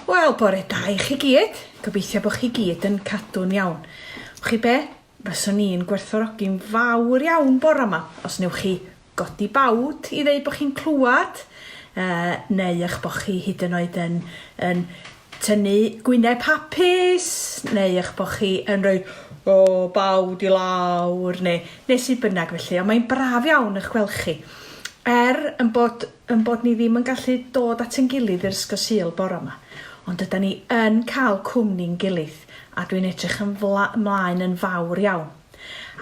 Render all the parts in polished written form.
Wel, bore da i chi gyd. Gobeithio bod chi gyd yn cadw'n iawn. Chi be? Faswn i'n gwerthfawrogi'n fawr iawn bore yma os newch chi godi bawd i ddeud bod chi'n clywed, uh, neu eich bod chi hyd yn oed yn, yn tynnu gwyneb hapus, neu eich bod chi yn rhoi o bawd i lawr, neu, neu sut bynnag felly. Ond mae'n braf iawn eich gweld chi. Er yn bod ein bod ni ddim yn gallu dod at ein gilydd i'r Ysgol Sul bore 'ma, ond dydan ni yn cael cwmni'n gilydd, a dwi'n edrych yn ymlaen yn fawr iawn.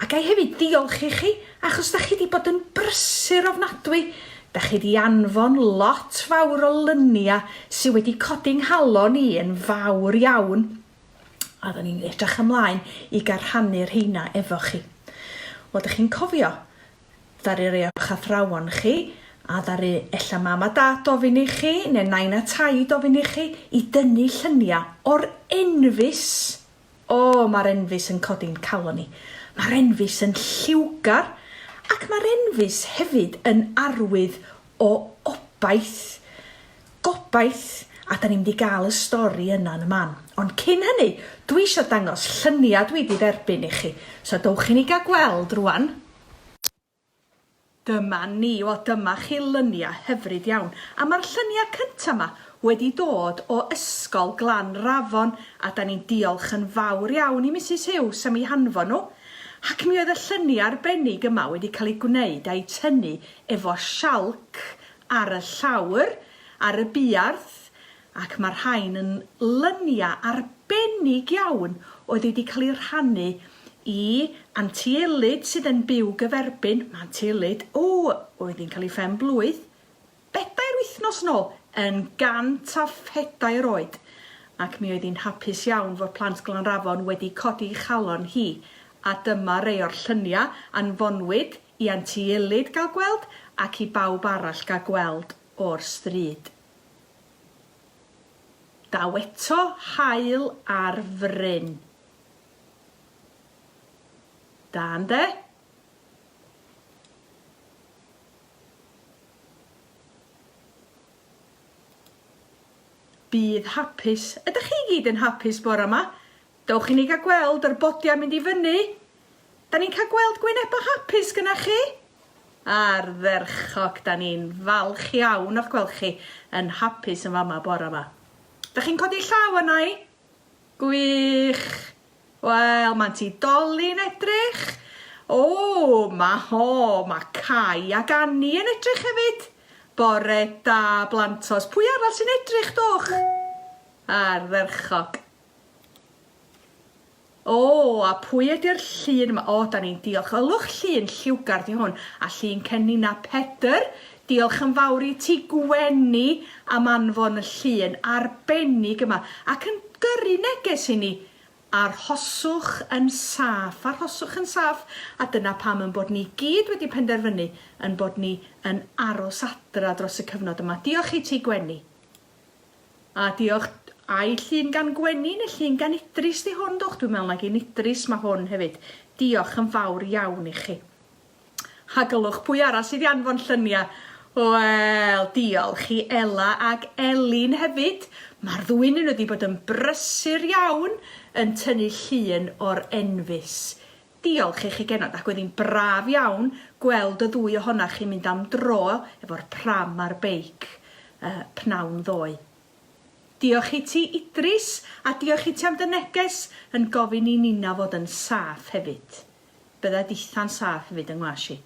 A ga i hefyd ddiolch i chi, achos da chi 'di bod yn brysur ofnadwy. Da chi 'di anfon lot fawr o lynia sy wedi codi 'nghalon i yn fawr iawn, a oedden ni'n edrych ymlaen i gael rhannu rheina efo chi. Wel, dych chi'n cofio, Ddaru rei o'ch athrawon chi, a ddaru ella mam a dad ofyn i chi, neu nain a taid ofyn i chi, i dynnu llynia o'r enfys. O, mae'r enfys yn codi'n calon i. Mae'r enfys yn lliwgar, ac mae'r enfys hefyd yn arwydd o obaith. Gobaith, a 'da ni'n mynd i gael y stori yna yn y man. Ond cyn hynny, dwi isio dangos llynia dwi 'di dderbyn i chi. So dowch i ni gael gweld rwan. Dyma ni, wel dyma chi lynia hyfryd iawn. A mae'r llynia cynta 'ma wedi dod o Ysgol Glan Rafon a 'da ni'n diolch yn fawr iawn i Misus Hughes am eu hanfon nhw. Ac mi oedd y llynia arbennig yma wedi cael eu gwneud a'u tynnu efo sialc ar y llawr, ar y buarth, ac mae'r rhain yn lyniau arbennig iawn oedd wedi cael eu rhannu i Anti Elid sydd yn byw gyferbyn, mae Anti Elid, o, oedd hi'n cael ei phen blwydd bedair wythnos yn ôl, yn 104 oed, ac mi oedd hi'n hapus iawn fod plant Glanrafon wedi codi ei chalon hi, a dyma rei o'r lluniau anfonwyd I Anti Elid gael gweld ac i bawb arall gael gweld o'r stryd. Daw eto haul ar fryn. Da ynde? Bydd hapus. Ydych chi i gyd yn hapus bore 'ma? Dewch i ni gael gweld yr bodiau mynd i fyny. Da ni'n cael gweld gwynebau hapus gyna chi? Ardderchog, da ni'n falch iawn o'ch gweld chi yn hapus yn fama bore 'ma. Da chi'n codi llaw arna i? Gwych! Wel, mae Anti Dolly'n edrych. O, mae ho, mae Cai ac Annie yn edrych hefyd. Bore da, blantos. Pwy arall sy'n edrych, doch? Ardderchog. O, a pwy ydy'r llun yma? O, da ni'n diolch. Ylwch llun lliwgar di hwn, a llun Cenina Pedr. Diolch yn fawr i ti Gweni am anfon y llun arbennig yma, ac yn gyrru neges i ni. Arhoswch yn saff, arhoswch yn saff, a dyna pam yn bod ni gyd wedi penderfynu yn bod ni yn aros adra dros y cyfnod yma. Diolch i ti Gweni. A diolch. Ai llun gan Gweni neu llun gan Idris 'di hwn dwch? Dwi'n meddwl mai gin Idris ma hwn hefyd. Diolch yn fawr iawn i chi. A gylwch pwy arall sydd 'di anfon llynia? Wel, diolch i Ela ag Elin hefyd. Mae'r ddwy 'nyn nhw wedi bod yn brysur iawn yn tynnu llun o'r enfys. Diolch i chi genod, ac oedd hi'n braf iawn gweld y ddwy ohonach chi'n mynd am dro efo'r pram a'r beic uh, pnawn ddoe. Diolch i ti Idris, a diolch i ti am dy neges yn gofyn i Nina fod yn saff hefyd. Bydda ditha'n saff hefyd yng ngwas i.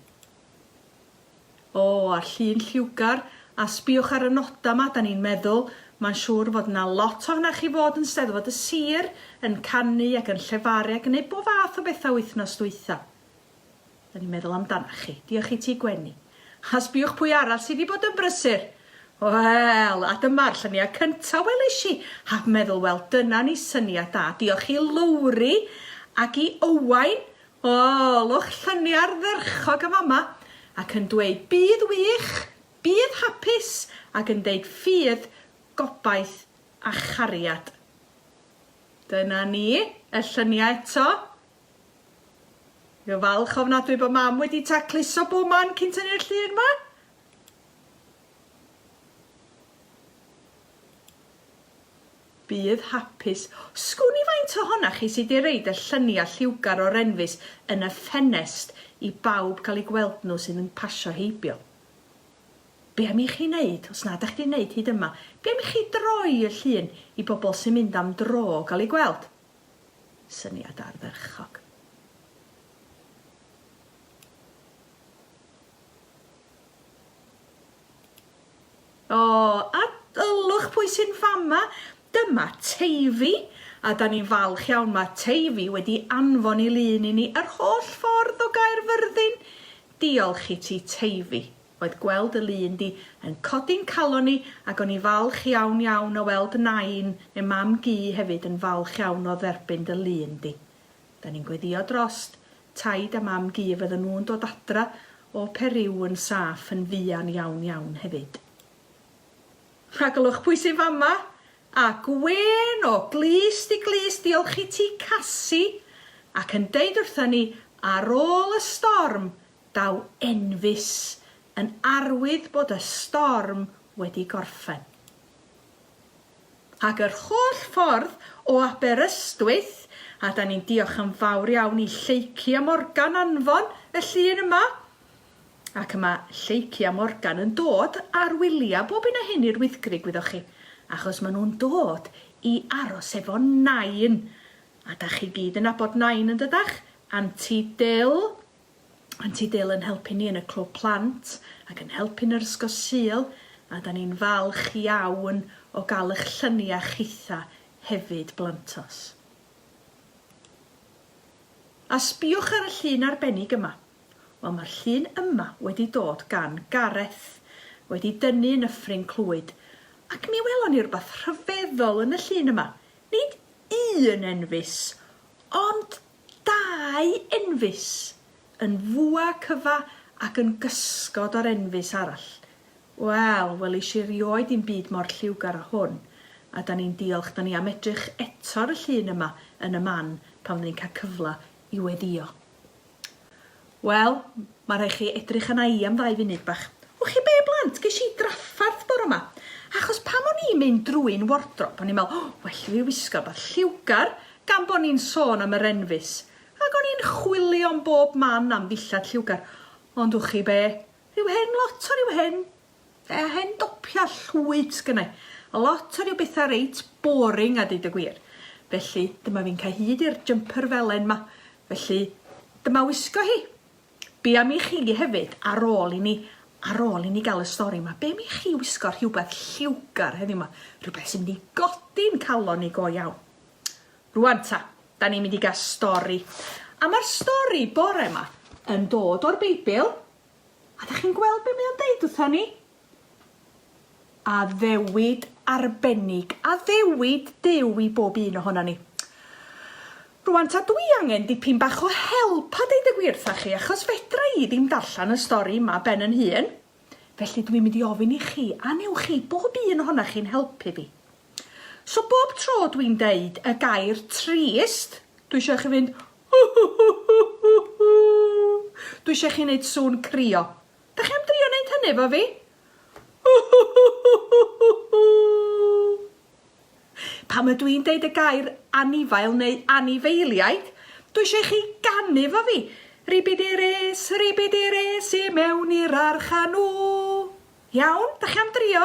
O, a'r llun lliwgar, a sbïwch ar y noda 'ma, 'dan ni'n meddwl, mae'n siŵr fod 'na lot ohonach chi fod yn Steddfod y Sir, yn canu ac yn llefaru ac yn neud bob fath o betha wythnos dwytha. 'Dan ni'n meddwl amdanach chi. Diolch i ti Gweni. A sbïwch pwy arall sy 'di bod yn brysur! Wel, a dyma'r llynia cynta weles i, a meddwl, wel, dyna ni syniad da. Diolch i Lowri ac i Owain O, lwch llynia ardderchog yn fama, ac yn dweud bydd wych, bydd hapus, ac yn deud ffydd, gobaith a chariad. Dyna ni, y llynia eto. Dwi'n falch ofnadwy bod mam wedi tacluso bob man cyn tynnu'r llun 'ma. Bydd hapus. Sgwn i faint ohonach chi sy 'di reid y llynia lliwgar o'r enfys yn y ffenest i bawb gael eu gweld nhw sydd yn pasio heibio. Be am i chi wneud, os na dach chi 'di wneud hyd yma, be am i chi droi y llun i bobl sy'n mynd am dro gael eu gweld? Syniad ardderchog. O, a ylwch pwy sy'n fama? Dyma Teifi, a da ni'n falch iawn, mae Teifi wedi anfon ei lun i ni yr holl ffordd o Gaerfyrddin. Diolch i ti Teifi. Oedd gweld y lun di yn codi'n calon ni ac o'n i falch iawn iawn o weld Nain neu Mam Gu hefyd yn falch iawn o dderbyn dy lun di. Da ni'n gweddio drost Taid a Mam Gu fydden nhw'n dod adra o Periw yn saff yn fuan iawn iawn hefyd. Rhagolwch pwy sy'n fama? A gwên o glust i glust diolch i ti Casi ac yn deud wrtha ni ar ôl y storm daw enfys yn arwydd bod y storm wedi gorffen. Ac yr holl ffordd o Aberystwyth, a 'dan ni'n diolch yn fawr iawn i Lleucu a Morgan anfon y llun yma. Ac y mae Lleucu a Morgan yn dod ar wyliau bob hyn a hyn i'r Wyddgrug, wyddoch chi, achos maen nhw'n dod i aros efo Nain. A 'dach chi gyd yn nabod Nain yn dydach? Anti Dyl. Anti Dyl yn helpu ni yn y clwb plant ac yn helpu yn yr Ysgol Sul a 'da ni'n falch iawn o gael eich llynia chitha hefyd blantos. A sbiwch ar y llun arbennig yma. Wel mae'r llun yma wedi dod gan Gareth, wedi dynnu yn Nyffryn Clwyd, ac mi welon ni rwbath rhyfeddol yn y llun yma. Nid un enfys, ond Dau enfys, yn fwa cyfa ac yn gysgod o'r enfys arall. Wel, welish i rioed dim byd mor lliwgar â hwn, a 'dan ni'n diolch 'dan ni am edrych eto ar y llun yma yn y man pan fyddwn ni'n cael cyfle i weddïo. Wel, ma' rhai' chi edrych arna i am ddau funud bach. Wch chi be, blant, gesh i drafferth bore 'ma, achos pan o'n i'n mynd drwy'n wardrobe, o'n i'n meddwl, o, well i fi wisgo rwbath lliwgar, gan bo' ni'n sôn am yr enfys. Ac o'n i'n chwilio yn bob man am ddillad lliwgar, ond wch chi be, rhyw hen lot o ryw hen Yy hen dopia llwyd sgynnai. A lot o ryw betha reit boring a deud y gwir. Felly dyma fi'n cael hyd i'r jumper felen 'ma. Felly dyma wisgo hi. Be am i chi hefyd ar ôl i ni ar ôl i ni gael y stori 'ma, be am i chi wisgo rhywbeth lliwgar heddiw 'ma? Rhywbeth sy'n mynd i godi'n calon ni go iawn. Rwan ta, da ni'n mynd i gael stori. A mae'r stori bore 'ma yn dod o'r Beibl, A dach chi'n gweld be mae o'n deud wrtha ni? Addewid arbennig, addewid Duw i bob un ohonon ni. Rwan ta dwi angen dipyn bach o help a deud y gwir wrtha chi achos fedra i ddim darllen y stori yma ben yn hun. Felly dwi'n mynd i ofyn i chi, a newch chi, bob un ohonach chi'n helpu fi. So bob tro dwi'n deud y gair trist, dwi eisiau chi fynd hw-hw-hw-hw-hw. Dwi eisiau chi wneud sŵn crio. Da chi am drio wneud hynny efo fi? Hw-hw-hw-hw-hw. Pan ydw i'n deud y gair anifail neu anifeiliaid, dwi eisiau chi ganu efo fi. Ribidiris, ribidiris i mewn i'r arch â nhw. Iawn? Da chi am drio?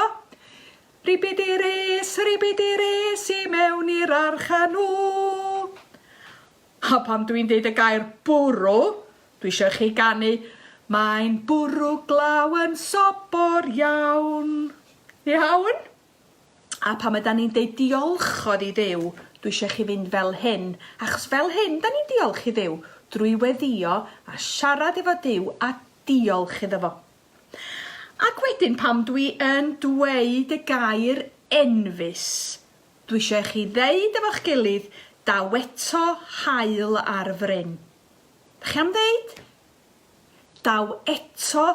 Ribidiris, ribidiris i mewn i'r arch â nhw. A pan dwi'n deud y gair bwrw, dwi eisiau chi ganu Mae'n bwrw glaw yn sobor iawn. Iawn? A pan ydan ni'n deud diolchodd i Dduw, dwi eisiau chi fynd fel hyn, achos fel hyn da ni'n diolch i Dduw, drwy weddïo a siarad efo Duw a diolch iddo fo. Ac wedyn pan dwi yn dweud y gair enfys, dwi eisiau i chi ddeud efo'ch gilydd, daw eto haul ar fryn. Dach chi am ddeud? Daw eto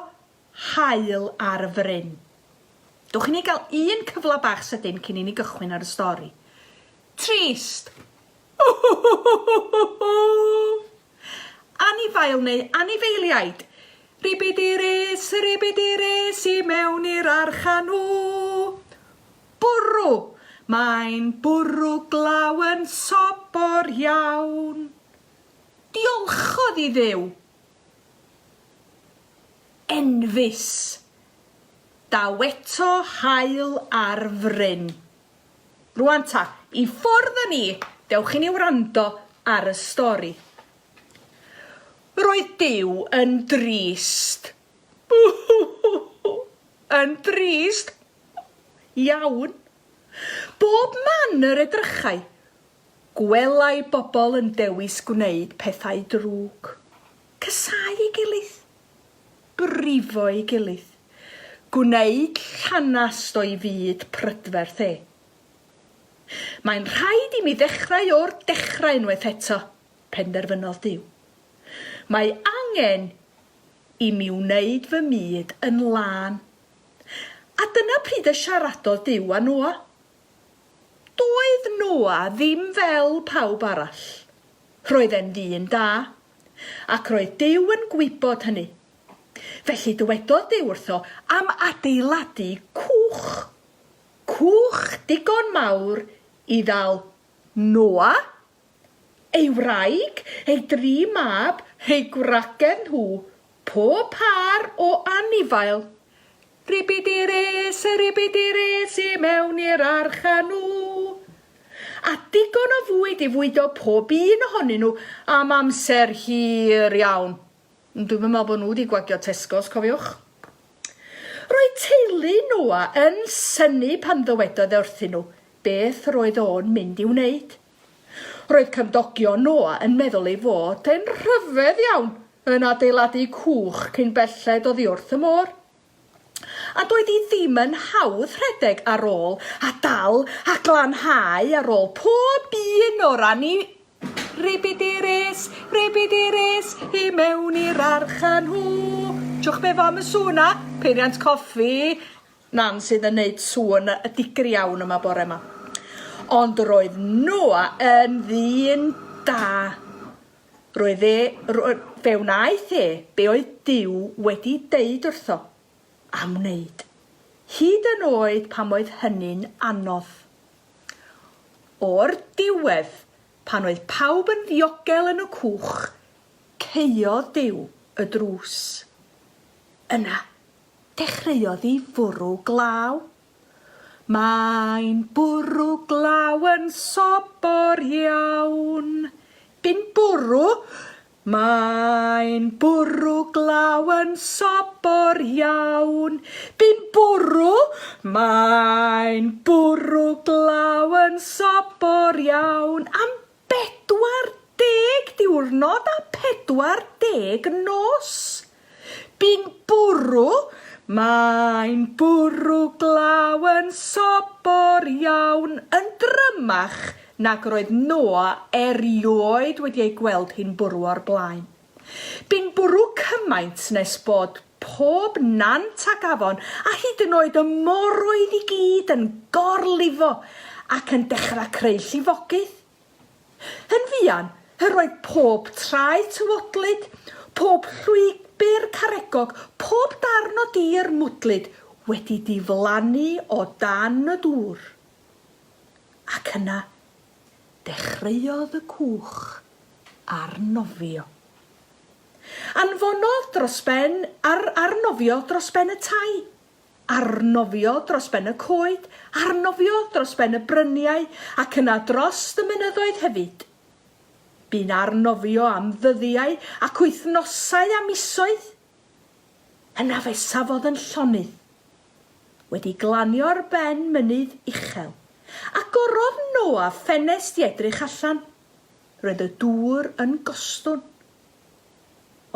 haul ar fryn. Dowch i ni gael un cyfle bach sydyn cyn i ni gychwyn ar y stori. Trist! Anifail neu anifeiliaid. Ribidiris, ribidiris i mewn i'r arch â nhw. Bwrw! Mae'n bwrw glaw yn sobor iawn. Diolchodd i Dduw. Enfys. Daw eto haul ar fryn. Rwan ta, i ffwrdd â ni, dewch i ni wrando ar y stori. Roedd Duw yn drist. Yn drist iawn. Bob man yr edrychai, gwelai bobl yn dewis gwneud pethau drwg. Casáu ei gilydd. Brifo ei gilydd. Gwneud llanast o'i fyd prydferth e. Mae'n rhaid i mi ddechrau o'r dechrau unwaith eto, penderfynodd Duw. Mae angen i mi wneud fy myd yn lân. A dyna pryd y siaradodd Duw â Noa. Doedd Noa ddim fel pawb arall. Roedd e'n ddyn da, ac roedd Duw yn gwybod hynny. Felly dywedodd Duw wrtho am adeiladu cwch, cwch digon mawr i ddal Noa, ei wraig, ei dri mab, eu gwragedd nhw, pob pâr o anifail. Ribidi-res, ribidi-res i mewn i'r arch â nhw. A digon o fwyd i fwydo pob un ohonyn nhw am amser hir iawn. Dwi'm yn meddwl bod nhw wedi gwagio Tesco's, cofiwch. Roedd teulu Noa yn synnu pan ddywedodd e wrthyn nhw beth roedd o'n mynd i'w wneud. Roedd cymdogion Noa yn meddwl ei fod e'n rhyfedd iawn yn adeiladu cwch cyn belled oddi wrth y môr. A doedd hi ddim yn hawdd rhedeg ar ôl a dal a glanhau ar ôl pob un o'r ani... Ribidiris, ribidiris, i mewn i'r arch â nhw. Tiwch be fo am y sŵn 'na? Peiriant coffi. Nan sydd yn neud sŵn digri iawn yma bore 'ma. Ond roedd Noa yn ddyn da. Roedd e, ro, fe wnaeth e be oedd Duw wedi deud wrtho am wneud, hyd yn oed pan oedd hynny'n anodd. O'r diwedd, pan oedd pawb yn ddiogel yn y cwch, caeodd Duw y drws. Yna, Dechreuodd hi fwrw glaw. Mae'n bwrw glaw yn sobor iawn. Bu'n bwrw. Mae'n bwrw glaw yn sobor iawn. Bu'n bwrw. Mae'n bwrw glaw yn sobor iawn am 40 diwrnod a 40 nos. Bu'n bwrw, mae'n bwrw glaw yn sobor iawn, yn drymach nag roedd Noa erioed wedi ei gweld hi'n bwrw o'r blaen. Bu'n bwrw cymaint nes bod pob nant ac afon, a hyd yn oed y moroedd i gyd yn gorlifo ac yn dechrau creu llifogydd. Yn fuan, yr oedd pob traeth tywodlyd, pob llwybr caregog, pob darn o dir mwdlyd wedi diflannu o dan y dŵr. Ac yna, dechreuodd y cwch arnofio. Anfonodd dros ben, ar, arnofio dros ben y tai. Arnofio dros ben y coed, arnofio dros ben y bryniau, ac yna drost y mynyddoedd hefyd. Bu'n arnofio am ddyddiau ac wythnosau a misoedd. Yna fe safodd yn llonydd. Wedi glanio ar ben mynydd uchel, agorodd Noa ffenest i edrych allan. Roedd y dŵr yn gostwng.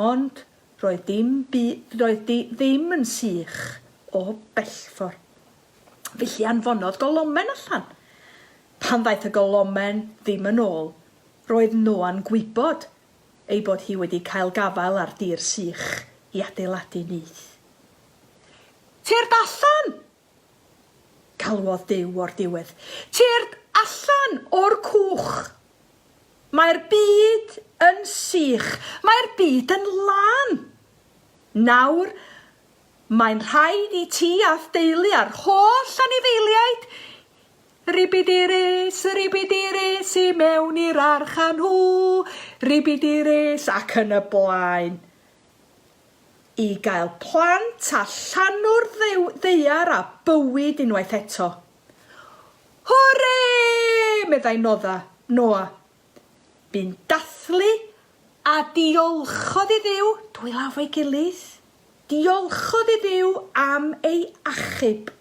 Ond roedd dim bu- doedd di- ddim yn sych o bellfor. Felly anfonodd golomen allan. Pan ddaeth y golomen ddim yn ôl, roedd Noa'n gwybod ei bod hi wedi cael gafael ar dir sych i adeiladu nyth. Tyrd allan! Galwodd Duw o'r diwedd. Tyrd allan o'r cwch! Mae'r byd yn sych. Mae'r byd yn lân. Nawr, mae'n rhaid i ti a'th deulu a'r holl anifeiliaid Ribidiris, ribidiris i mewn i'r arch â nhw, ribidiris ac yn y blaen. I gael plant a llanw'r ddaear â bywyd unwaith eto. Hwrê! meddai Nodda, Noa. Bu'n dathlu a diolchodd i Dduw, dwylaw efo'i gilydd, diolchodd i Dduw am ei achub.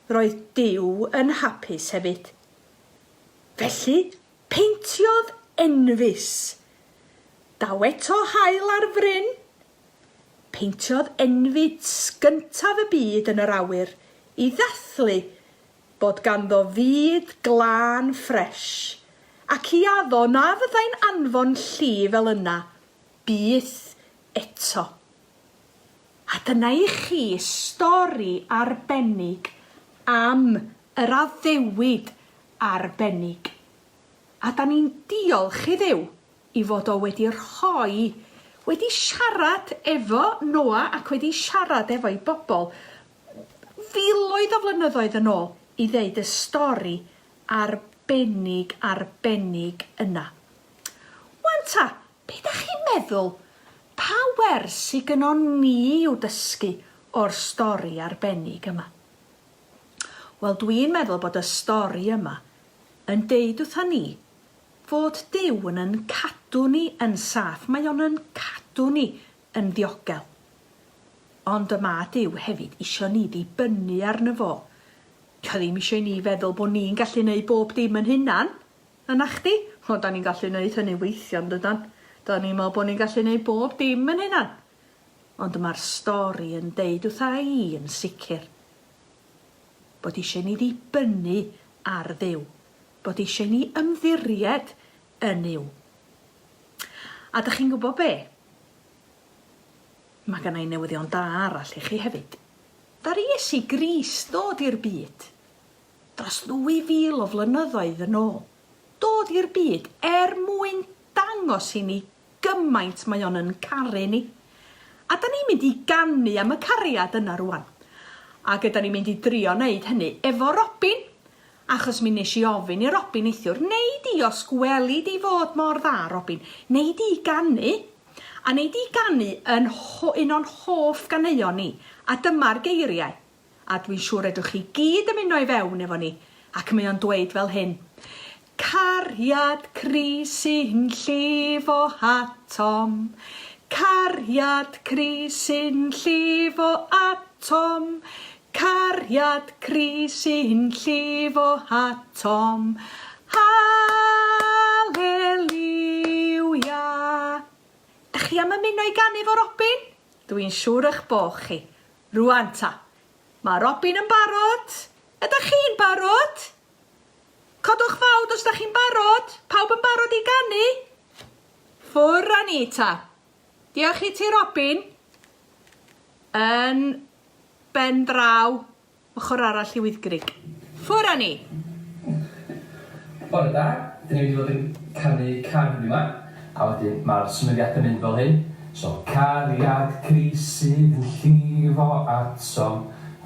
Roedd Duw yn hapus hefyd. Felly, peintiodd enfys. Daw eto haul ar fryn. Peintiodd enfys gyntaf y byd yn yr awyr i ddathlu bod ganddo fyd glân ffresh, ac i addo na fyddai'n anfon lli fel yna byth eto. A dyna i chi stori arbennig am yr addewid arbennig. A 'dan ni'n diolch i Dduw i fod o wedi rhoi, wedi siarad efo Noa ac wedi siarad efo'i bobl filoedd o flynyddoedd yn ôl i ddeud y stori arbennig, arbennig yna. 'Wan ta, be dach chi'n meddwl, pa wers sy gynnon ni i'w dysgu o'r stori arbennig yma? Wel, dwi'n meddwl bod y stori yma yn deud wrtha ni fod Duw yn yn cadw ni yn saff, mae o'n yn cadw ni yn ddiogel. Ond y mae Duw hefyd isio ni ddibynnu arno fo. Dio ddim isio i ni feddwl bod ni'n gallu neud bob dim yn hunan. Yn nachdi? O, da ni'n gallu neud hynny weithiau yn dydan? Da ni'n meddwl bod ni'n gallu neud bob dim yn hunan. Ond mae'r stori yn deud wrtha i yn sicr bod eisiau ni ddibynnu ar Dduw, bod eisiau ni ymddiried yn Nuw. A dych chi'n gwybod be? Mae gynna i newyddion da arall i chi hefyd. Ddaru Iesu Grist ddod i'r byd dros ddwy fil o flynyddoedd yn ôl, dod i'r byd er mwyn dangos i ni gymaint mae o'n yn caru ni. A 'dan ni'n mynd i ganu am y cariad yna rŵan. Ac ydan ni'n mynd i drio neud hynny efo Robin, achos mi nesh i ofyn i Robin neithiwr, nei di os gweli di fod mor dda Robin, nei di ganu? A nei di ganu yn ho- un o'n hoff ganeuon ni, a dyma'r geiriau. A dwi'n siŵr fedrwch chi gyd ymuno i fewn efo ni, ac mae o'n dweud fel hyn, Cariad Crist sy'n llifo atom, Cariad Crist sy'n llifo atom, Cariad Crist sy'n llifo atom, Haleliwia. Dach chi am ymuno i ganu 'fo Robin? Dwi'n siŵr 'ych bo' chi. Rŵan ta. Mae Robin yn barod. Ydach chi'n barod? Codwch fawd os dach chi'n barod. Pawb yn barod i ganu? Ffwr â ni ta. Diolch i ti Robin. Yn ben draw ochr arall i Wyddgrug. Ffwr â ni! Bore da, dyn ni'n mynd i fod yn canu cân heddiw 'ma, a wedyn ma'r symudiadau'n mynd fel hyn, so Cariad Crist sydd yn llifo atom,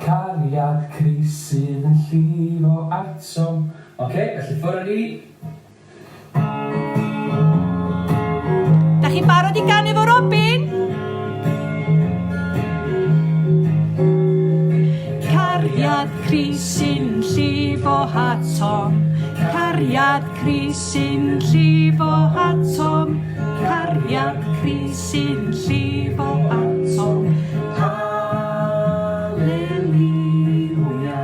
Cariad Crist sydd yn llifo atom. Ocê, felly ffwr â ni! Da chi'n barod i ganu fo Robin? Cariad Crist sy'n llifo atom, Cariad Crist sy'n llifo atom, Cariad Crist sy'n llifo atom. Haleluia.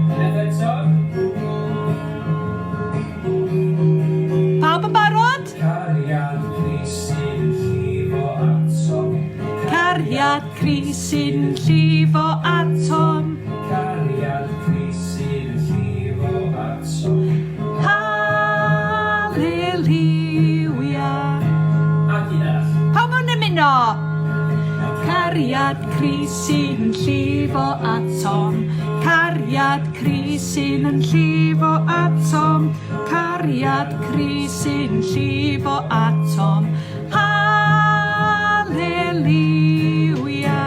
Unwaith eto. Pawb yn barod? Cariad Crist sy'n llifo atom. Cariad Crist sy'n llifo atom. Cariad Crist sy'n llifo atom. Haleluia. Ac un arall. Pawb yn ymuno? Cariad Crist sy'n llifo atom, Cariad Crist sy'n yn llifo atom, Cariad Crist sy'n llifo atom. Haleluia!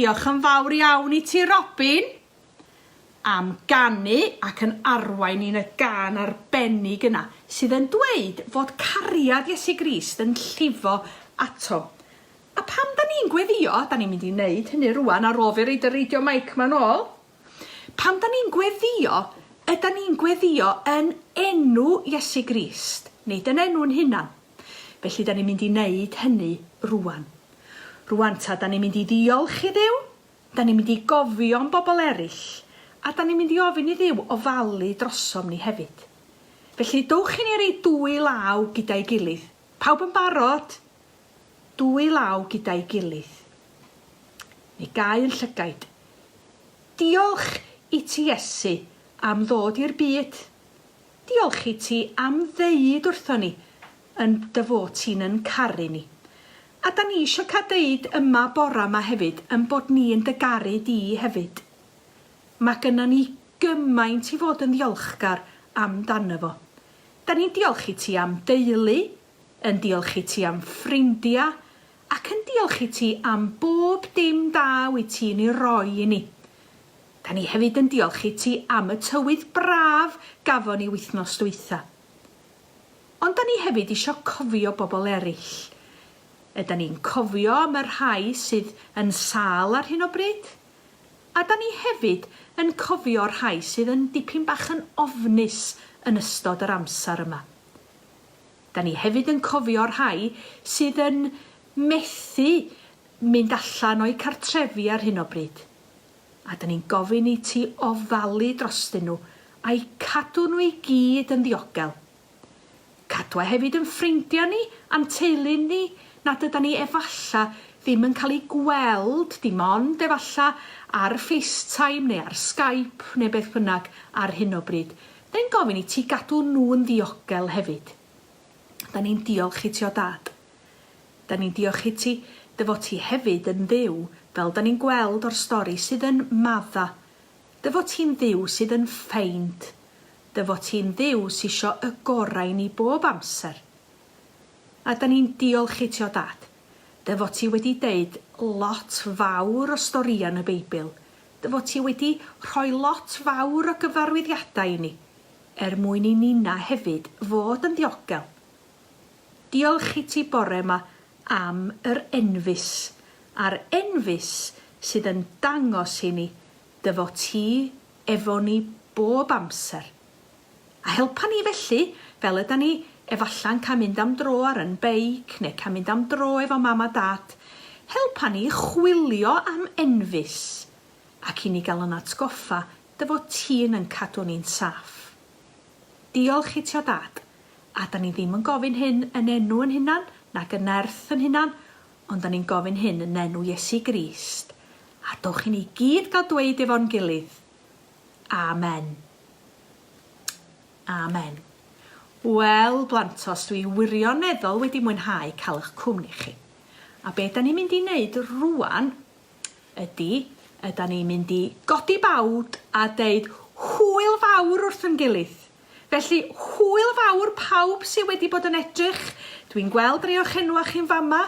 Diolch yn fawr iawn i ti Robin am ganu ac yn arwain ni'n y gân arbennig yna sydd yn dweud fod cariad Iesu Grist yn llifo ato. A pam da ni'n gweddio, da ni'n mynd i wneud hynny rwan ar ôl fi roid y radio mic ma nôl, pam da ni'n gweddio, yda ni'n gweddio yn enw Iesu Grist, nid yn enw'n hunan. Felly da ni'n mynd i wneud hynny rwan. Rwan ta, da ni'n mynd i ddiolch i Dduw, da ni'n mynd i gofio am bobl eraill, a da ni'n mynd i ofyn i Dduw ofalu drosom ni hefyd. Felly, dowch i ni roi dwy law gyda'i gilydd. Pawb yn barod? Dwy law gyda'i gilydd. Neu gau yn llygaid. Diolch i ti Iesu am ddod i'r byd. Diolch i ti am ddeud wrthon ni yn dy fod ti'n yn caru ni. A da ni isio ca deud yma bora ma hefyd yn bod ni yn dy garu di hefyd. Ma gynnon ni gymaint i fod yn ddiolchgar am dano fo. Da ni'n diolch i ti am deulu, yn diolch i ti am ffrindia, ac yn diolch i ti am bob dim da wyt ti'n i roi i ni. Da ni hefyd yn diolch i ti am y tywydd braf gafon ni wythnos dwytha. Ond da ni hefyd isio cofio bobl erill. Yda ni'n cofio am y rhai sydd yn sâl ar hyn o bryd? A da ni hefyd yn cofio'r rhai sydd yn dipyn bach yn ofnus yn ystod yr amser yma. Da ni hefyd yn cofio'r rhai sydd yn methu mynd allan o'u cartrefi ar hyn o bryd. A 'da ni'n gofyn i ti ofalu drostyn nhw a'u cadw nhw i gyd yn ddiogel. Cadwa hefyd yn ffrindia ni a'n teulu ni nad yda ni efalla ddim yn cael eu gweld dim ond efalla ar FaceTime neu ar Skype neu beth bynnag ar hyn o bryd. 'Da ni'n gofyn i ti gadw nhw'n ddiogel hefyd. 'Da ni'n diolch i ti o Dad. Da ni'n diolch i ti dy fod ti hefyd yn Dduw fel da ni'n gweld o'r stori sydd yn madda. Dy fod ti'n Dduw sydd yn ffeind. Dy fod ti'n Dduw sy isio y gorau i ni bob amser. A da ni'n diolch i ti o Dad. Dy fod ti wedi deud lot fawr o storïau yn y Beibl. Dy fod ti wedi rhoi lot fawr o gyfarwyddiadau i ni, er mwyn i ninna hefyd fod yn ddiogel. Diolch i ti bore 'ma am yr enfys, a'r enfys sydd yn dangos i ni dy fod ti efo ni bob amser. A helpa ni felly, fel yda ni efalla'n cael mynd am dro ar 'yn beic neu cael mynd am dro efo mam a dad, helpa ni chwilio am enfys ac i ni gael 'yn atgoffa dy fod ti'n yn cadw ni'n saff. Diolch i ti o Dad. A 'dan ni ddim yn gofyn hyn yn enw 'yn hunan, nag yn nerth 'yn hunan, ond 'dan ni'n gofyn hyn yn enw Iesu Grist. A dowch i ni gyd gael dweud efo'n gilydd, Amen. Amen. Wel, blantos, dwi wirioneddol wedi mwynhau cael eich cwmni chi. A be 'dan ni'n mynd i wneud rŵan ydy, ydan ni'n mynd i godi bawd a deud hwyl fawr wrth 'yn gilydd. Felly, hwyl fawr pawb sy wedi bod yn edrych. Dwi'n gweld rei o'ch enwa chi'n fama.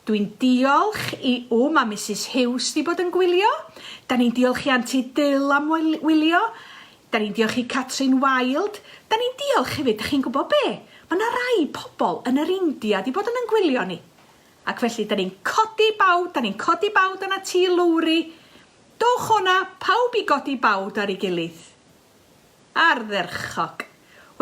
Dwi'n diolch i... O, ma Misus Hughes 'di bod yn gwylio. Da ni'n diolch i Anti Dyl am wylio. Da ni'n diolch i Catrin Wild. Da ni'n diolch hefyd, dach chi'n gwybod be? Ma' 'na rai pobl yn yr India 'di bod yn 'yn gwylio ni. Ac felly, da ni'n codi bawd, da ni'n codi bawd arnat ti, Lowri. Dowch o 'na, pawb i godi bawd ar ei gilydd. Ardderchog!